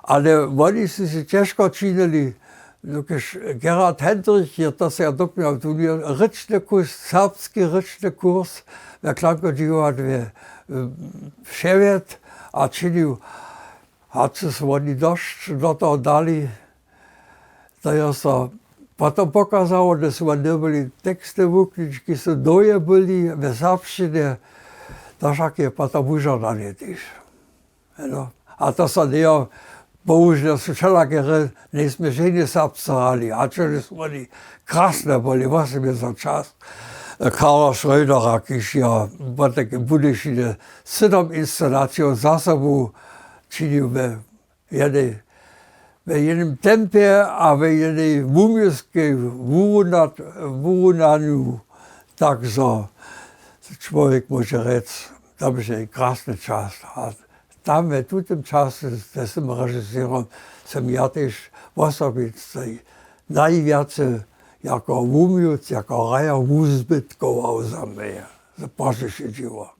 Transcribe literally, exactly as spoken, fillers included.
Ale woni su sej ćežko činili, dokelž Gerhard Hendrich je to sej ja dopomnjał, tu je rěčny kurs, serbski rěčny kurs, na Klankodźiwadźe přewjedł a činił, hač su woni dosć do toho dali. To je so potom pokazało, da su woni dyrbili teksty wuknić, ki su dołhe byli w serbšćinje, to wšak je potom wužadane tež. A to so njejo połužne su wšelake, nejsmy ženje serbsce hrali, a čili su woni krasne byli wosebje za čas Karla Schrödera, kiž je potajkim w Budyšinje sydom inscenacijow za sobu činił we jednej, we jednym tempje a we jednej wuměłskej wurunanju, tak zo čłowjek móže rjec, to běše krasny čas. A tam we tutym času, te sym režiserom, sym ja tež wosobitce najwjace jako wuměłc, jako hrajer wuzbytkował za mnje, za pozdźiše dźěło.